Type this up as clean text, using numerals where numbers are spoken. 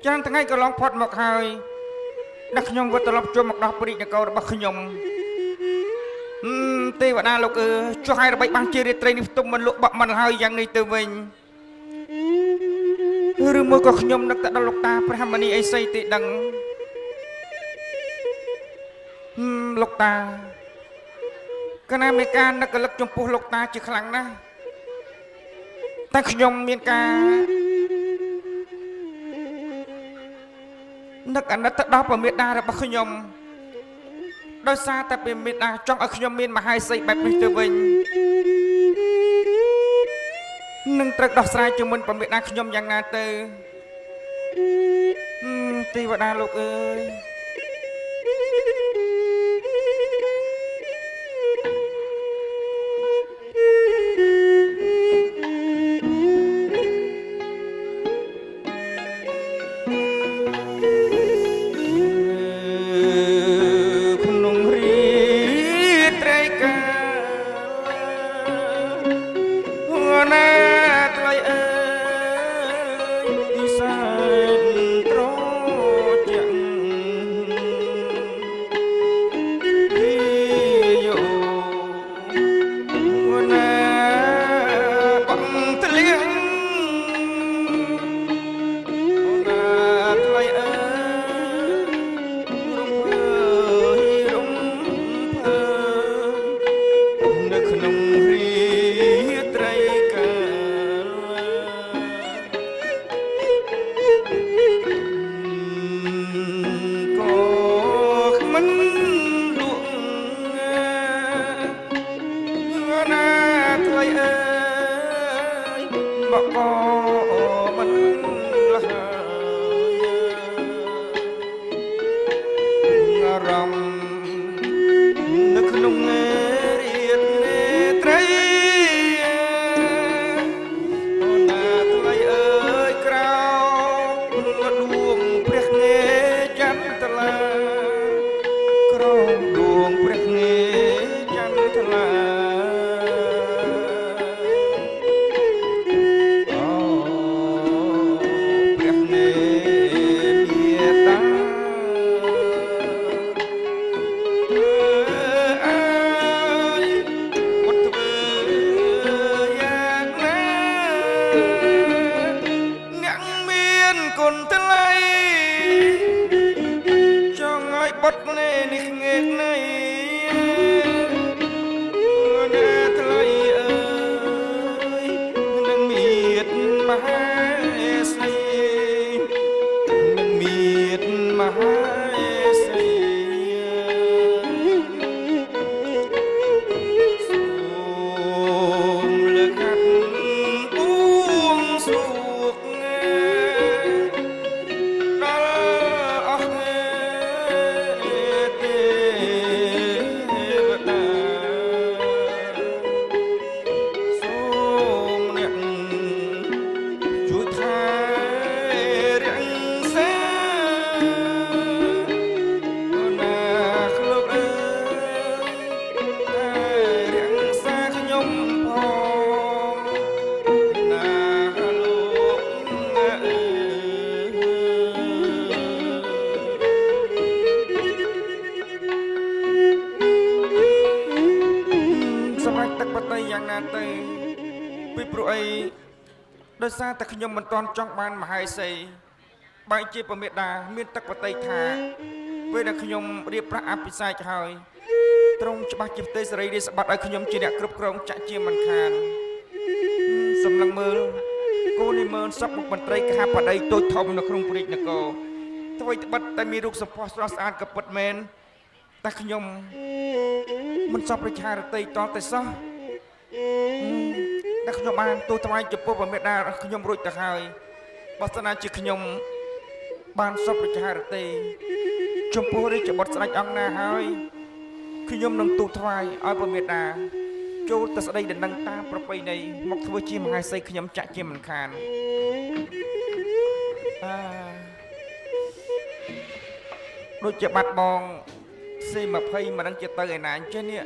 ច្រើនថ្ងៃក៏ឡងផុតមកហើយដែលខ្ញុំវិលត្រឡប់ចូលមកដល់ព្រះរាជនគររបស់ខ្ញុំហឹមទេវតាលោកអើយចុះហើយអ្វីបានជារាត្រីនេះផ្ទុំមិនលក់បក់មិនហើយយ៉ាងនេះទៅវិញឬមួយក៏ខ្ញុំនឹកទៅដល់លោកតាព្រះមនីអីសីទេដឹងហឹមលោកតាកណាមានការនឹកលឹកចំពោះលោកតាជាខ្លាំងណាស់តែខ្ញុំមានការនឹកអាណិតទៅដល់ព្រះមេដារបស់ខ្ញុំដោយសារតែព្រះមេដាចង់ឲ្យខ្ញុំមានមហេសីបែបនេះទៅវិញនឹងត្រូវដោះស្រាយជាមួយព្រះមេដាខ្ញុំយ៉ាងណាទៅហឹមទេវតាលោកអើយ ក្នុងរាត្រីកាលណាថ្លៃអើយពិសេសត្រជាក់ពីយោណាបងត្លៀងណាថ្លៃអើយ រំភើយរំភើយនៅក្នុងរាត្រីកាលក៏មិនលួងណាថ្លៃអើយបកក៏មិនលហើយ អារម្មណ៍នៅក្នុងរាត្រីអូនណាថ្លៃអើយក្រោមដួងព្រះងេចន្ទលាក្រោមដួងព្រះងេចន្ទលាអូព្រះនេមេតា អើយពុតធ្វើយ៉ាងណាអ្នកមានគុណថ្លៃចង់ឲ្យបុតនេះនេះងេកណៃណាថ្លៃអើយនឹងមានមហេសីនឹងមានមហេសី សូមលើកហាត់បួងសួងដល់អស់ទេវតាសូមអ្នកជួយថែរក្សាណាលោកអើយ តែរក្សាខ្ញុំផងណាលោកណាអើយសម្រាប់ទឹកបតីយ៉ាងណាទៅពីព្រោះអីដោយសារតែខ្ញុំមិនទាន់ចង់បានមហេសីបែរជាប្រមេដាមានទឹកបតីថាពេលដែលខ្ញុំរៀបប្រាក់អភិសេកហើយ ទ្រង់ច្បាស់ជាផ្ទៃសេរីរាជសម្បត្តិឲ្យខ្ញុំជាអ្នកគ្រប់គ្រងចាក់ជាមិនខានសំឡឹងមើលគូនេះមើលសពមុខមន្ត្រីកហបតីតូចធំនៅក្នុងព្រះរាជនគរត្បិតតែមានរូបសម្ផស្សស្រស់ស្អាតក៏ពិតមែនតែខ្ញុំមិនសពរិឆារតីតតែសោះតែខ្ញុំបានទូថ្វាយចំពោះព្រះមេដាខ្ញុំរួចទៅហើយបើស្នាជាខ្ញុំបានសពរិឆារតីចំពោះរាជបុត្រស្ដេចអង្គណាហើយ ខ្ញុំនឹងទូលថ្វាយឲ្យព្រះមេដាចូលទៅស្ដីដណ្ដឹងតាមប្រពៃណីមកធ្វើជាមហេសីខ្ញុំចាក់ជាមិនខានអើដូចជាបាត់បង C20 មិនដឹងជាទៅឯណាអញ្ចឹងនេះ